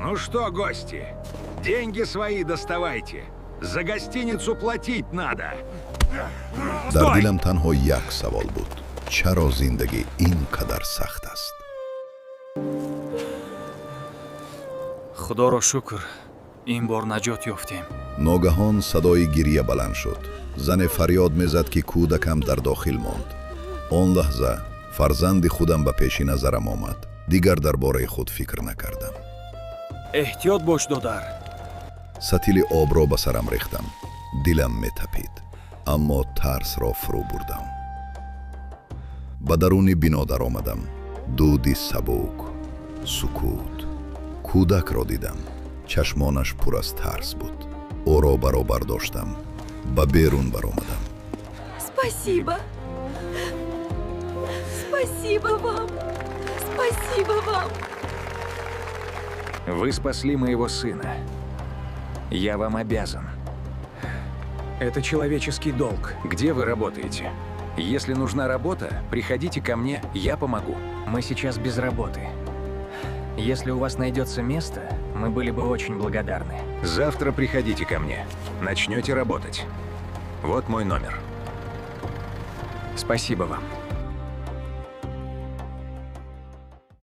Ну что, гости, деньги свои доставайте. За гостиницу платить надо. Дар дилам танҳо як савол буд: чаро зиндагӣ ин қадар сахт аст? Худоро шукр, ин бор наҷот ёфтем. Ногаҳон садои гирья баланд шуд. Зане фарёд мезад, ки кӯдакам дар дохил монд. Он лаҳза фарзанди худам ба пеши назарам омад. Дигар дар бораи худ фикр накардам. Эҳтиёт бош, додар. Сатили обро ба сарам рехтам. Дилам метапид, аммо тарсро фурӯ бурдам. Ба даруни бино даромадам. Дуди сабук, сукут. Кӯдакро дидам, чашмонаш пур аз тарс буд. Ӯро баробар доштам, ба берун баромадам. Спасибо. Спасибо вам. Спасибо вам. Вы спасли моего сына. Я вам обязан. Это человеческий долг. Где вы работаете? Если нужна работа, приходите ко мне, я помогу. Мы сейчас без работы. Если у вас найдется место, мы были бы очень благодарны. Завтра приходите ко мне. Начнете работать. Вот мой номер. Спасибо вам.